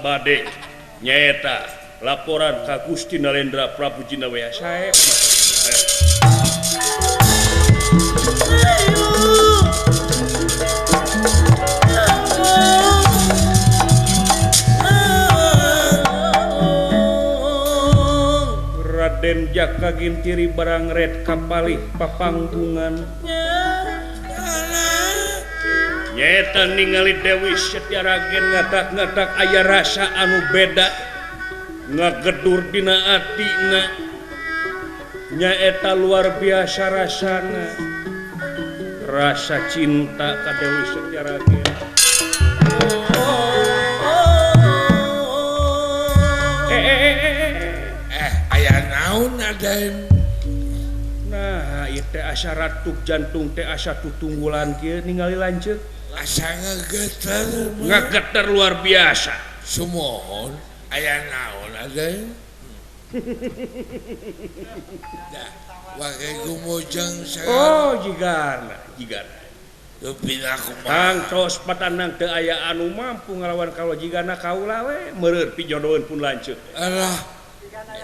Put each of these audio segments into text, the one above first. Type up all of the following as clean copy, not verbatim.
bade nyaeta laporan ka Gusti Nalendra Prabu Jinawea sae. Raden Jaka Gintiri barang red kapalih papanggungan nyaeta ningali Dewi Setiaragen ngadak-ngadak aya rasa anu beda ngagedur dina atina nyaeta luar biasa rasana rasa cinta ka Dewi Setiaragen. Aya naon Raden? Nah, ieu teh asa ratup jantung teh asa tutunggulan kieu ningali lanceuk. Asa ngageter. Ngageter luar biasa. Sumohon aya naon Raden? Dah, wake gumujeng sagala. Oh, jigana, jigana. Teu kumaha. Tangtos patanang teu aya anu mampu ngalawan kaula jigana kaula we meureun pijodoheun pun lanceuk. Alah.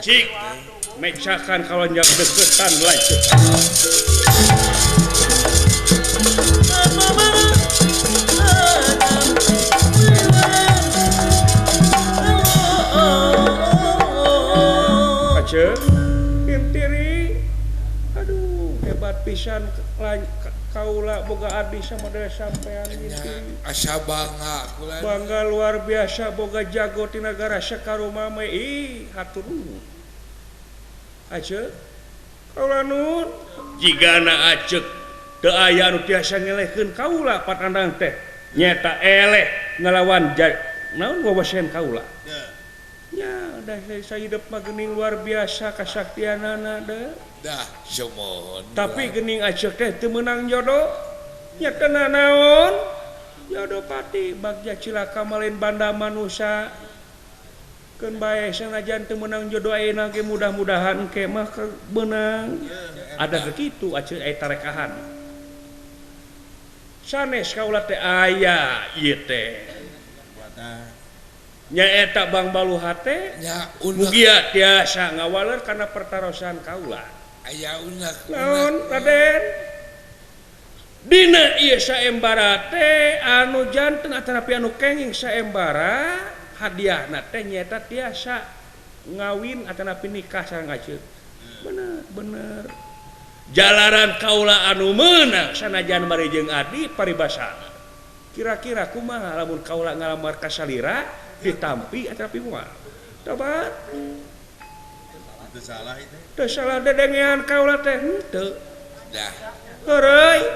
Cik, mecakan kalau nyak deketan lanceuk. Aceh, Gintiri, aduh hebat pisan kaula boga abdi sama model sampean Gintiri. Asa bangga kula. Bangga luar biasa boga jago ti nagara Sekarumame ih hatur nuhun. Aceh, kaula nun jigana acek teu aya anu tiasa ngelehkeun kaula patandang teh nyaeta eleh ngalawan naon wawasean kaula. Nya dah saya hidup mah geuning luar biasa kasaktianana deh. Dah sumohon. Tapi geuning acek teh teu meunang jodoh. Nya kena naon? Jodoh pati bagja cilaka malin banda manusa. Keun bae sanajan teu meunang jodoh ayeuna ge mudah-mudahan engke mah beunang. Ada kitu acek aya tarekahan. Sanes kaula teh aya ieu teh. Nyaeta Bang Baluha teh mugia tiasa ngawaler kana pertarosan kaula. Aya unek. Naon Raden? Dina ieu saembara teh anu janten atanapi anu kenging saembara hadiahna teh nyaeta tiasa ngawin atanapi nikah sareng aceuk. Bener bener. Jalaran kaula anu meunang sanajan bari jeung adi paribasana. Kira-kira kumaha lamun kaula ngalamar ka salira ditampi atanapi moal. Tobat. Teu salah itu. Teu salah dedengean kaula teh henteu. Dah. Heureuy.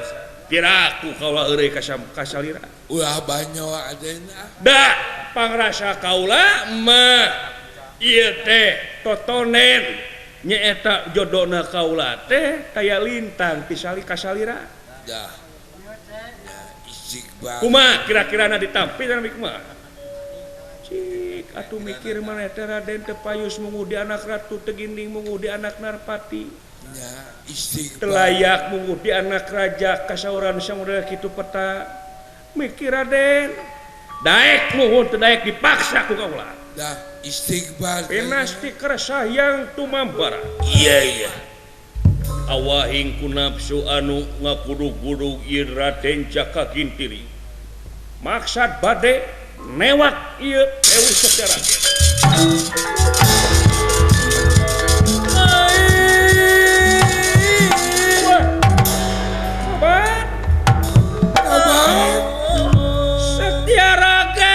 Piraku kaula heureuy ka salira. Ulah banyo adeuna. Da, pangrasa kaula mah ieu teh totonen nyaeta jodona kaula teh kaya lintang ti sali ka salira. Dah. Istighfar. Kumaha kira-kirana ditampi dan kumaha? Cik, atuh mikir mana teh Raden teu payus mungudi anak ratu teu ginding mungudi anak narpati. Nya istighfar. Telayak mungudi anak raja kasauran samodel kitu peta. Mikir Raden, daek muhun teu daek dipaksa ku kaula. Dah istighfar. Pinasti keresah yang tumambara. Iya iya. Awahing ku nafsu anu ngakudug-gudug ieu Raden Jaka Gintiri. Maksad bade newak ieu Dewi Setiaragen. Sobat, Setiaragen.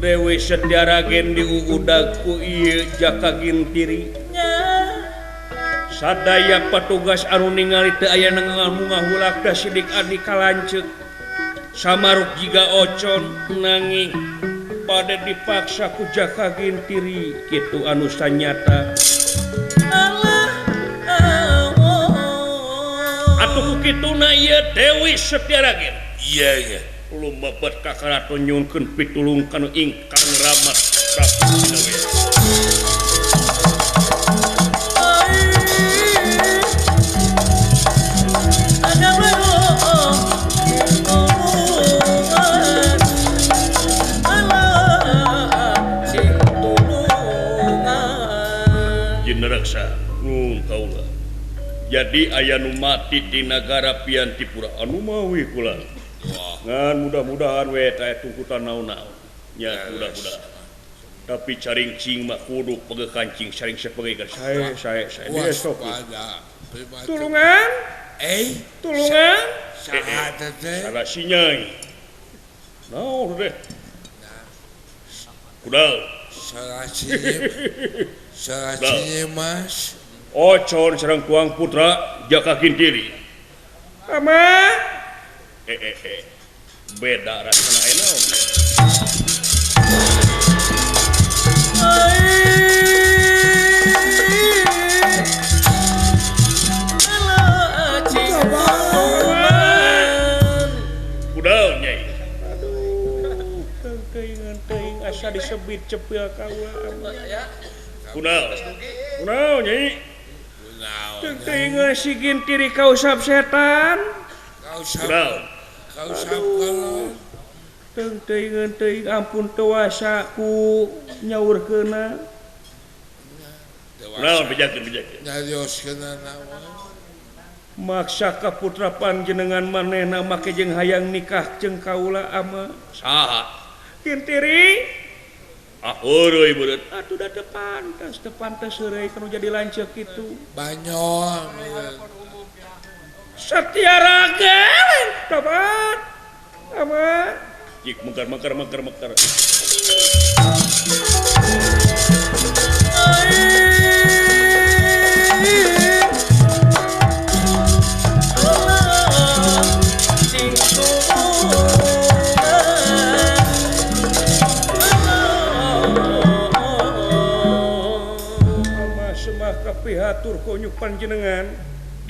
Dewi Setiaragen diuudag ku ieu Jaka Gintiri. Sadaya petugas anu ningali teu aya ngahulak da sidik adi kalanceuk. Samaruk jiga ocon nanging pada dipaksa ku Jaka Gintiri kitu anu sanyata. Atuh ku kituna ieu Dewi Setiaragen. Iya iya. Lumebet ka karaton nyungkeun pitulung kanu ingkang ramat Prabu Sinawea. Raksa nun kaula jadi aya nu mati di nagara Piantipura anu mawi kula ngan mudah-mudahan we teh tungkutan naon-naon nya mudah-mudahan tapi caring cing mah kudu pegeuh kancing saring sapegeun sae sae sae besok tulungan tulungan saha teh salah si nyai naon teh kudaw Saracini Mas Ocon sareng tuang putra Jaka Gintiri ama beda rasana aya naon kudaw nyai aduh teuing teuing asa disebit cepil kaula kunaon kunaon nyai kunaon teuing si Gintiri kausap setan kausap kausap kalau teuing teuing ampun teu wasa ku nyaurkeuna kunaon bejakeun bejakeun nyarioskeun naon maksa ka putra panjenengan manehna make jeung hayang nikah jeung kaula ama saha Gintiri ah heureuy beureut atuh da teu pantes heureuy kanu jadi lanceuk kitu banyol Setia Ragen tobat ama jik mekar mekar mekar mekar Pihatur konyu panjenengan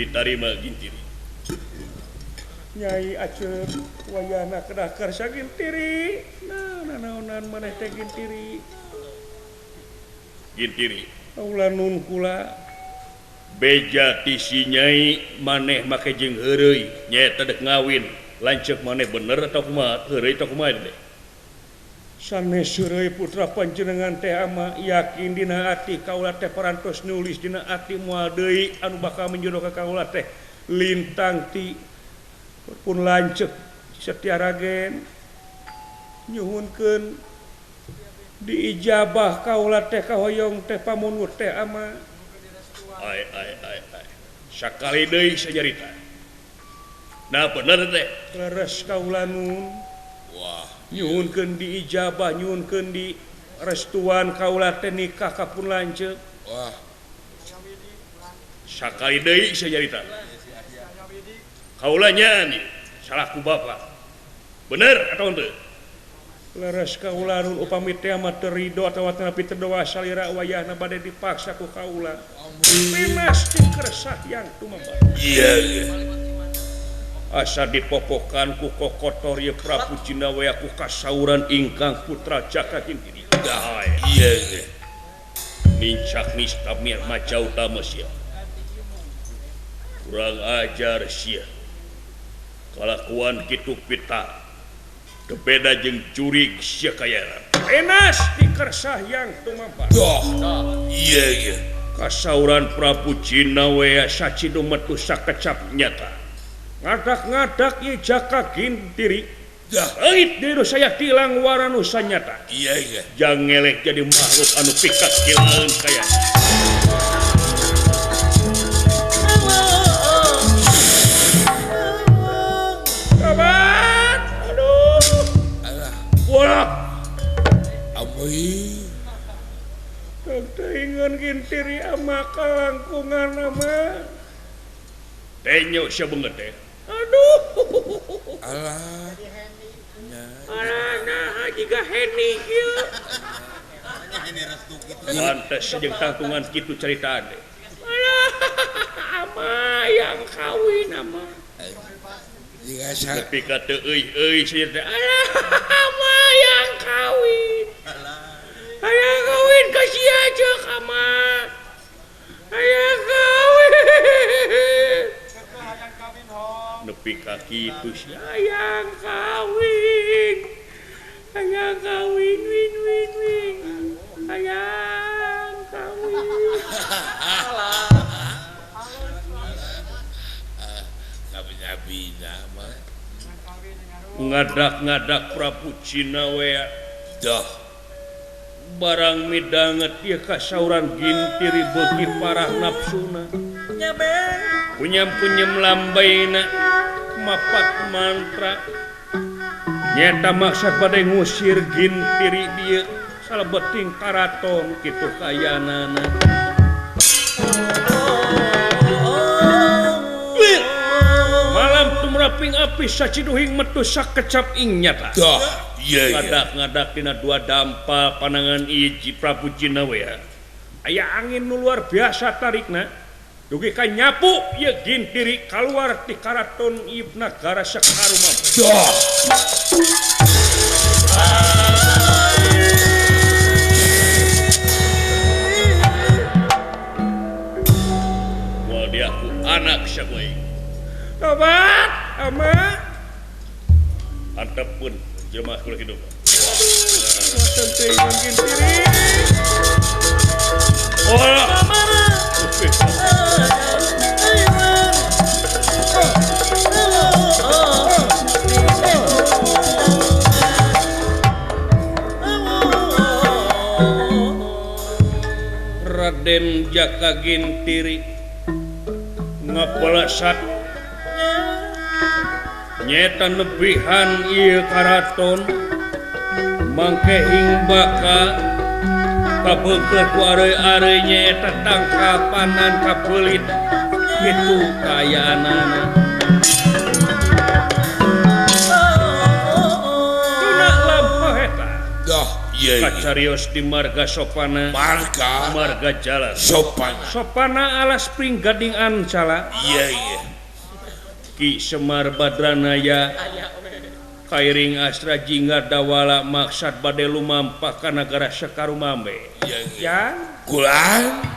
ditarima Gintiri Nyai Acep wayahna kedah karsa Gintiri nah nanaonan maneh teh Gintiri Gintiri kaula nun kula beja ti si Nyai maneh make jeung heureuy nyaeta dek ngawin lanceuk maneh bener atau kumaha heureuy atau kumaha teh sanes heureuy putra panjenengan teh ama yakin dina ati kaula teh parantos nulis dina ati moal deui anu bakal menjodoh ka kaula teh lintang ti pun lanceuk Setia Ragen nyuhunkeun diijabah kaula teh kahoyong teh pamunut teh ama ai ai ai ai sakali deui sajarita nah bener teh leres kaula nun wah nyuhunkeun diijabah nyuhunkeun di restuan kaula teh nikah ka pun lanceuk wah sakali deui sajarita kaula nya nih salahku bapak bener atau henteu leres kaula nun upami teh mah teu rido atawa teu teu doa salira wayahna bade dipaksa ku kaula mimas ti kersah yang tumambar iya iya asa dipopokan ku kokotor ye Prabu Cinawea ku kasauran ingkang putra Jaka Gintiri iya iya nincak nista mir maca utama sia kurang ajar sia kalakuan kitu pita teu beda jeung jurig sia kayaran enas dikersah yang tumampa iya iya kasauran Prabu Cinawea sacidu metu sakecap nyata ngadak-ngadak ieu Jaka Gintiri Eut deui saya tilang waranu sanyata iya iya jang ngelek jadi makhluk anu pikat kilaeun kaya kabat aduh alah wah amoy teuingeun Gintiri ama kalangkungan ama tenyo sia beungeut teh aduh alah alah nah jiga Heni ieu pantes jeung tangtungan kitu caritaan teh alah ama yang kawin ama jiga sa nepi ka teu euy-euy sia teh alah ama yang kawin hayang kawin ka sia ceuk ama hayang kawin nepi ka kitu sia hayang kawin hayang kawin win win win hayang kawin. Ngadak-ngadak Prabu Cinawea dah barang midanget ieu kasauran Gintiri beuki parah nafsuna punyam-punyam lambaina mapat mantra nyata maksad bade ngusir Gintiri dieu salebeting karaton kitu kayanana. Malam tumraping api saciduhing metu sakecap ing nyata. Ngadak-ngadak dina dua dampal panangan hiji Prabu Cinawea. Aya angin nu luar biasa tarikna. Dugi ka nyapu ieu Gintiri kaluar ti karaton ieu nagara Sekarumambe. Moal diaku anak sagoing. Tobat, ama. Antepkeun jelema kula hidup. Wah, teuing Gintiri. Oh. Raden Jaka Gintiri ngapelesat nyeta nebihan ieu karaton mangke hing baka kabeukeuh ku areuy-areuy nyaeta tangkapanan kapeulit kitu kayaanana. Tuna lampah eta dah ieu kacarios di marga sopana marga jalan sopana sopana alas pringgading ancala iya iya Ki Semar Badranaya kairing Astra Jingga Dawala maksad bade lumampah ka nagara Sekarumambe. Ya kulan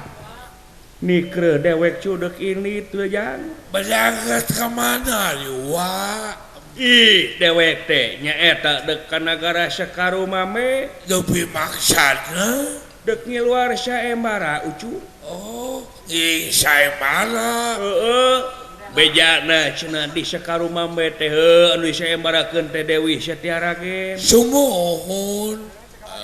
nikreuh dewek cudek ini teu jang berangkat ka mana wa ih dewek teh nyaeta deuk ka nagara Sekarumambe nepi maksadna deuk ngiluar saembara ucu. Oh ih saembara heeh bejana cenah di Sekarumambe teh heuh anu saembarakeun teh Dewi Setiaragen sumuhun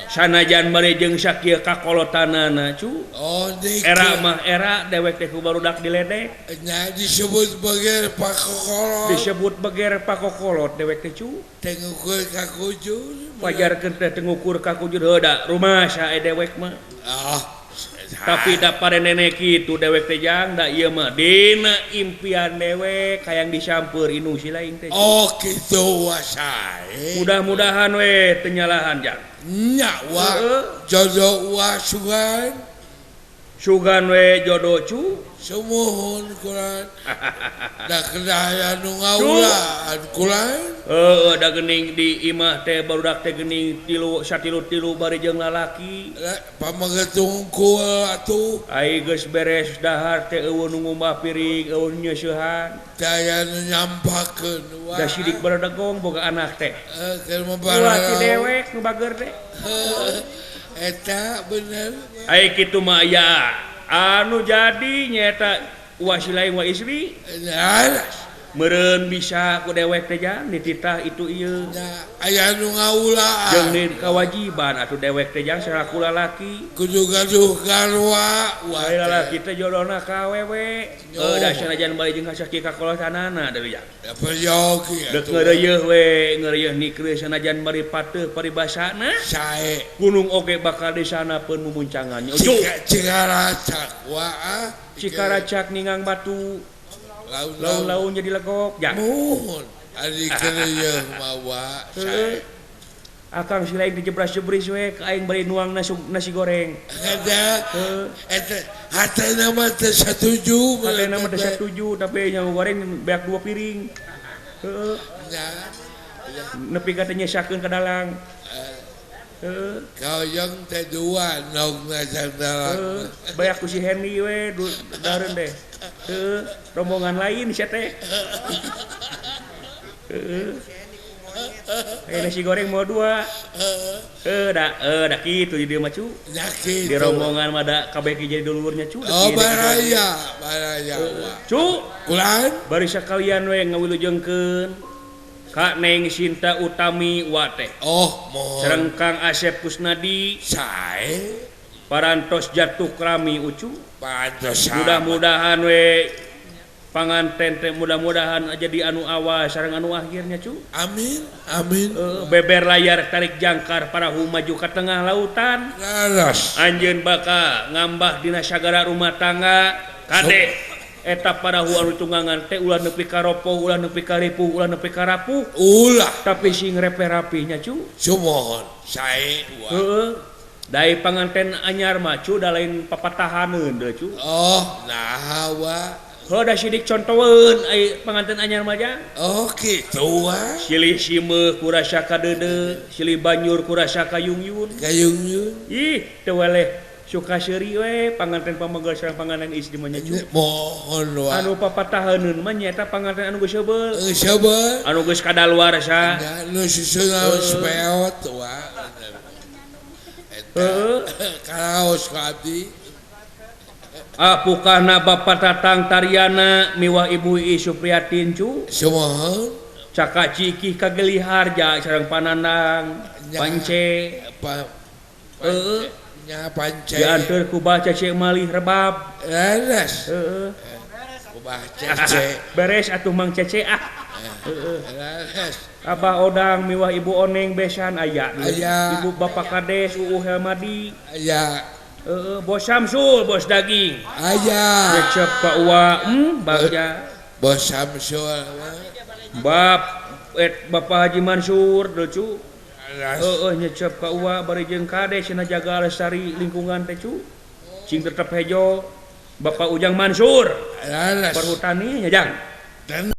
sanajan bari jeung sakieu kakolotanana cu. Oh era mah era dewek teh ku barudak diledek nya disebut beger pakokolot disebut beger pakokolot dewek teh cu teu ngukur ka kujur wajarkeun teh teu ngukur ka kujur heuh da rumasa dewek mah ah tapi da parenene kitu dewek teh jang da ieu mah dina impian dewek hayang disampeur indung si laing teh. Oh kitu wasae mudah-mudahan we teu nyalahan jang nya wa jodoh wa sugan sugan we jodoh cu sumuhun kulan da kedah anu ngaulaan kulan heuh da geuning di imah teh barudak teh geuning tilu satilu-tilu bari jeung lalaki pamegetung kul atuh ai geus beres dahar teh eueuh nu ngumbah piring eueuh nu nyeusehan teh aya nu nyampakeun da sidik baradegong boga anak teh keur mah dewek nu bager teh eta bener ai kitu mah aya anu jadi nyaeta wasilaing wa istri meureun bisa ku dewek teh jang dititah itu ieu aya nu ngaulaan jeung di kewajiban atuh dewek teh jang salaku lalaki kudu gaduh garwa wae lalaki teh jodona ka awewe heuh da sanajan bari jeung sakieu kakolotanana deui jang peryogi deuk ngeureuyeeh we ngeureuyeeh nikreuh sanajan bari pateuh paribasana sae gunung oge bakal di sana pun mumuncangan Cikaracak wa Cikaracak ningang batu laun-laun jadi legok ya muhun ari keureuyeung mawa sae akang si lain dijebras-jebris we ka aing bari nuang nasi goreng eta eta hatena mah teu satuju hatena mah teu satuju tapi nya goreng beak 2 piring heuh nepi ka teh nyesakeun ka dalang heuh kaoyong teh dua nogna dalang bayak ku si Hendy we dareun deh heuh rombongan lain sia teh heuh Aya nasi goreng mau dua. Da kitu di dieu mah cu. Di rombongan mah da kabeh jadi dulurnya cu. Oh baraya, baraya. Cu, kulan bari sakalian we ngawilujengkeun Ka Neng Sinta Utami wa teh. Oh, mohon. Sareng Kang Asep Kusnadi. Sae. Parantos jatuh krami ucu. Parantos. Mudah-mudahan we panganten teh mudah-mudahan jadi anu awal sareng anu akhirnya cu. Amin, amin. Beber layar tarik jangkar parahu maju ke tengah lautan. Laras. Anjeun bakal ngambah dina sagara rumah tangga kade. Eta parahu anu tunggangan teh ulah nepi ka ropoh, ulah nepi ka ripuh, ulah nepi ka rapuh. Ulah. Tapi sing repe rapihnya cu. Sumohon sae wa. Heeh. Dai panganten anyar mah cu da lain papatahaneun deui cu. Oh, naha wa. Heuh da sidik contoeun ai panganten anyar mah jang. Oh kitu wa. Silih simeuh ku rasa kadeudeuh, silih banjur ku rasa kayungyun. Kayungyun. Ih, teu weleh suka seuri we panganten pamegel sareng panganten istri mah nya cu. Mohon wa. Anu papatahaneun mah nyaeta panganten anu geus seubeul. Geus seubeul. Anu geus kadaluarsa. Nya nu susuna peot wa. Heeh. Karaos ka abdi. Apukana Bapak Tatang Tariana miwah Ibu Ii Supriyatin cu. Sumohon. Caka cikih kageliharja sareng panandang pance. Heeh. Nya pance. Dianteur ku Bah Cece malih rebab. Leres. Heeh. Ku Bah Cece. Beres atuh Mang Cece ah. Heeh. Leres. Abah Odang miwah Ibu Oneng besan aya. Aya. Ibu Bapak Kades Uu Helmadi. Aya. Heeh, Bos Samsul, bos daging. Aya. Ngecep ka uwa, bagja. Bos Samsul. Bapak Haji Mansur deui cu. Heeh, nyecep ka uwa bari jeung kades cenah jaga lestari lingkungan teh cu. Cing tetep hejo. Bapak Ujang Mansur. Leres. Perhutani nya jang. Dan